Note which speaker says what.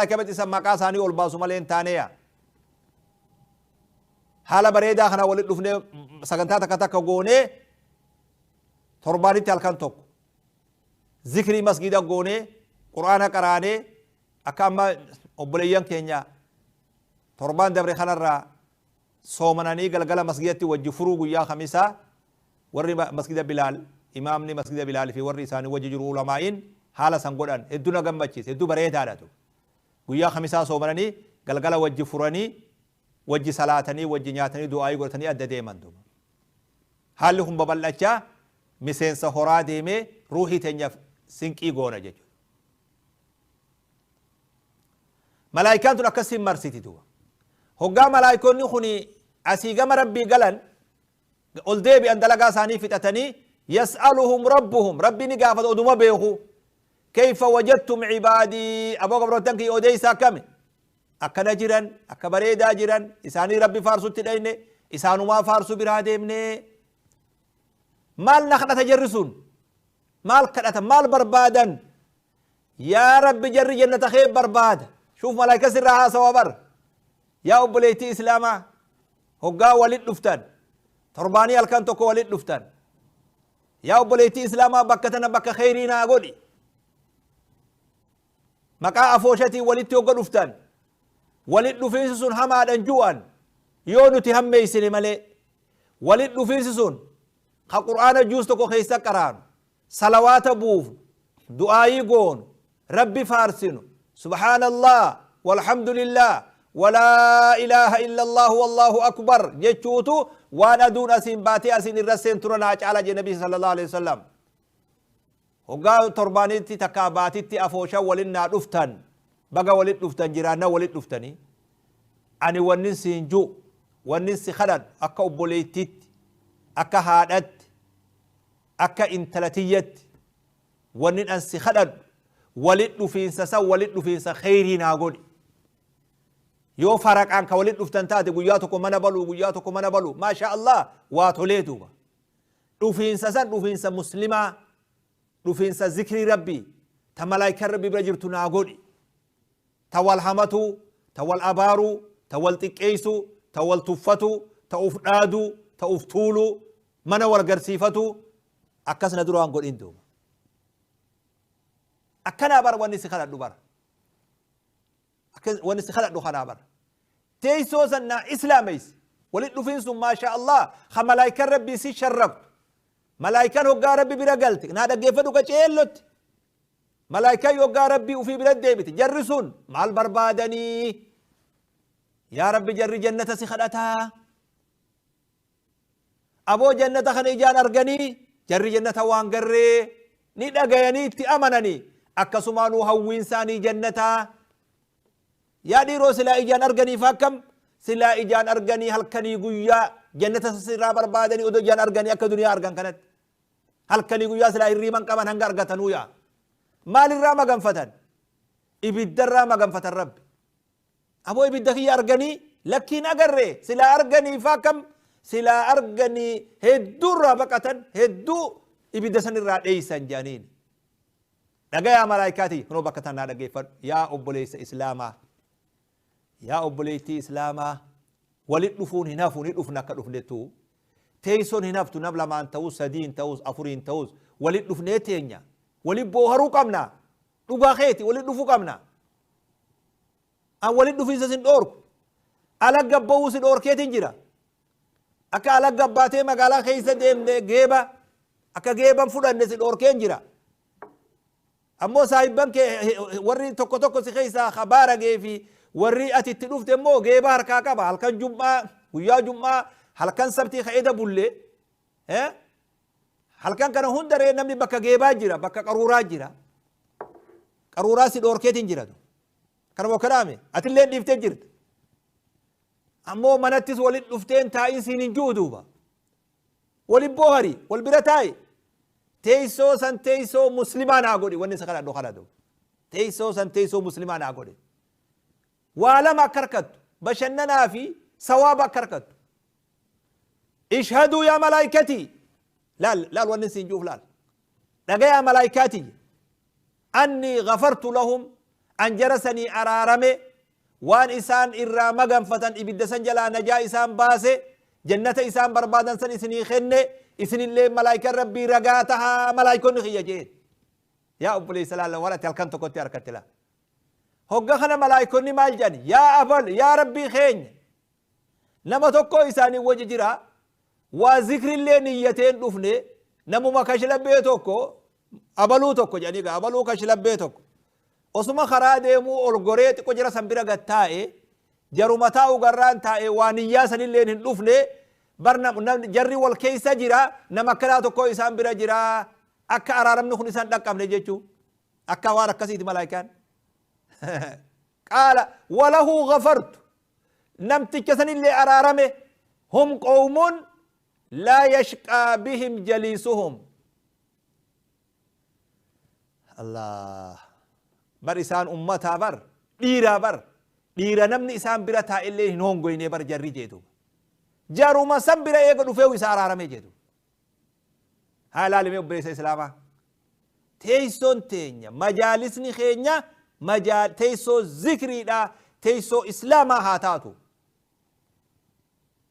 Speaker 1: Malaa'ikaa biratti maqaa isaanii ol baasu malee hin taaneya. Haala bareedaa kana walitti dhufnee sagantaa takka takka goonee, torbaanitti halkan tokko zikrii masgida goonee, qur'aana qaraanee, akka amma obboleeyyan keenya torbaan dabre kanarraa soomananii galgala masgidatti wajji furuu, guyyaa Kamisaa warri masgida Bilaal, imaamni masgida Bilaal fi warri isaanii wajji jiru, ulamaa'iin haala san godhan hedduu na gammachiise, hedduu bareedaadha tu. Guyyaa Kamisaa soomananii galgala wajji furanii, wajji salaatanii, wajji nyaatanii, du'aayii godhatanii adda deeman duuba. Haalli kun babal'achaa miseensa horaa deemee ruuhii teenyaaf sinqii goona jechuudha. Malaayikaan tun akkasiin marsiti duuba. Hoggaa malaayikoonni kun asii gama Rabbii galan, ol deebi'an, dalagaa isaanii fixatanii, yas'aluhum rabbuhum, Rabbi ni gaafata oduma beeku: kayfa wajadtum cibaadii? Aboo, gabroottan kiyya odeeysa, akkami akkana jiran, akka bareedaa jiran, isaanii Rabbi faarsutti dhayne, isaanumaa faarsu biraa deemne. Maal na kadhata jarri sun? Maal kadhata? Maal barbaadan? Yaa Rabbi, jarri jannata kee barbaada. Shuuf, malaayika sirraa haasawa bar. Yaa obboleettii islaamaa, hoggaa walit dhuftan, torbaanii halkan tokko walit dhuftan, yaa obboleettii islaamaa, bakka tana bakka kheyrii naa godhi. Maqaa afooshatiin walitti hogga dhuftan, walit dhufiinsi sun hamaadhan ju'an yoo nuti hammeeysine malee, walit dhufiinsi sun ka qur'aana juus tokko keessa qaraanu, salawaata buufnu, du'aayii goonu, Rabbi faarsinu, subhaana Allah walhamdulillah walaa ilaaha illa Allah wallahu akbar jechuutu waan aduun asiin baatee asiin irra seentura naa caala jee Nabi sallallahu alaihi wasallam. Hoggaa torbaanitti takkaa baatitti afooshan walin naa dhuftan, baga walit dhuftan, jiraanna walit dhuftanii, ani wannin siin ju, wannin si kadhadhu, akka obboleettiitti, akka haadhatti, akka intala tiyyatti, wannin an si kadhadhu, walit dhufiinsa san walit dhufiinsa kheyrii naa godhi. Yoo faraqaan ka walit dhuftan taate, guyyaa tokko mana baluu, guyyaa tokko mana baluu, maasha Allah, waa tolee duuba. Dhufiinsa san dhufiinsa muslimaa, dhufiinsa zikrii Rabbii ta malaayikaan Rabbii bira jirtu naa godhi. Ta wal hamatuu, ta wal abaaruu, ta wal xiqqeessuu, ta wal tuffatuu, ta uf dhaaduu, ta uf tuuluu, mana wal garsiifatuu akkas na duraan godhin duuba. Akkanaa bar wanni si kadhadhu bara, wanni si kadhadhu kanaa bara. Teessoo san naa islaameysi. Walit dhufiin sun, maasha Allah, ka malaayikaan Rabbii si sharraftu. Malaayikaan hoggaa Rabbi bira galte, naa dhaggeeffadhu qaceellotti, malaayikaan hoggaa Rabbii ufii bira deebite, jarri sun maal barbaadanii? Yaa Rabbi, jarri jannata si kadhataa. Aboo, jannata kana ijaan arganii, jarri jannata waan garree ni dhagayanii itti amananii, akkasumaanuu hawwiin isaanii jannataa. Yaa dhiiroo, silaa ijaan arganiif akkam, silaa ijaan arganii halkanii guyyaa jannata sirraa barbaadanii, odoo ijaan arganii akka duniyaa argan kanatti halkanii guyyaa silaa hirriiban qaban hanga argatanuu. Yaa, maalirraa maganfatan? Ibiddarraa maganfatan. Rabbi, aboo, ibidda kiyya arganii? Lakkiin agarre. Silaa arganiif akkam, silaa arganii hedduurraa baqatan, hedduu ibidda sanirraa dheeysan jedhaniin. Dhagayaa malaayikaati, kunoo bakka tanaa dhaggeeffadhu. Yaa obboleessa islaamaa, yaa obboleettii islaamaa, walit dhufuun hin hafu, ni dhufna. Akka dhufnettu teessoon hin haftu. Nam lamaan ta'us, sadiin ta'us, afuriin ta'us, walit dhufnee teenya, walit booharuu qabna. Dhugaa keeti, walit dhufuu qabna. An walit dhufiinsa sin dhoorku. Ala gabba'uu si dhoorkeetin jira. Akka ala gabbaatee magaalaa keessa deemne geeba akka geeban fudhanne si dhoorkeen jira. Ammoo saahibban kee warri tokko tokko si keessaa kabaaragee fi warri ati itti dhufte immoo geeba harkaa qaba. Halkan Jum'aa, guyyaa Jum'aa, halkan Sabtii ka'eeda bullee, halkan kana hunda ree namni bakka geebaa jira, bakka qaruuraa jira. Qaruuraa si dhoorkeetiin jira. Kanuma kanaame atillee dhiiftee jirta. Ammoo manattis walit dhufteen taa'in siin hin ji'u duuba. Walit boohari, wal bira taa'i. Teessoo san teessoo muslimaa naa godhi, wanni isa kadhadhu kana duuba. Teessoo san teessoo muslimaa naa godhi. Waa lama akka harkattu, bashannanaa fi sawaaba akka harkattu. Ishhaduu yaa malaayikatii. Laal laal, wanni siin ji'uuf laal. Dhagayaa malaayikaatii. Anni ghafartu lahum. An jara sanii araarame, waan isaan irraa maganfatan ibidda san jalaa najaa isaan baase, jannata isaan barbaadan san isinii kenne, isinillee malaayikaan Rabbii ragaa tahaa malaayikonni kiyya jeen. Yaa obboleessa laalla waan ati halkan tokkotti harkatte laa. Hogga kana malaayikonni maal jedhan? Yaa abal, yaa Rabbii keenya. Nama tokko isaanii wajji jira, waa zikrillee niyyateen dhufne, namuma kashlabbee tokko, abaluu tokko jedhanii gaa, abaluu kashlabbee tokko. Osuma karaa deemuu ol goree xiqqo jara san bira gad taa'e, jaruma taa'u garraan taa'e, waa niyyaa sanilleen hin dhufne, bar jarri wal keessa jira, nama akkanaa tokko isaan bira jira, akka araaramni kun isaan dhaqqabne jechuu. Akka waan akkasiiti malaayikaan. Qaala walahu ghafartu. Namticha sanillee araarame, hum qawmun laa yashqaa bihim jaliisuhum. Allah bar isaan ummataa bar dhiiraa bar dhiira namni isaan bira taa'ellee hin hongoyne bar jarri jeetu. Jaruma san bira eega dhufeewu isa araarame jeetu. Haa ilaalime obboleessa islaamaa. Teessoon teenya, majaalisni keenya teessoo zikriidha, teessoo islaamaa haa taatu.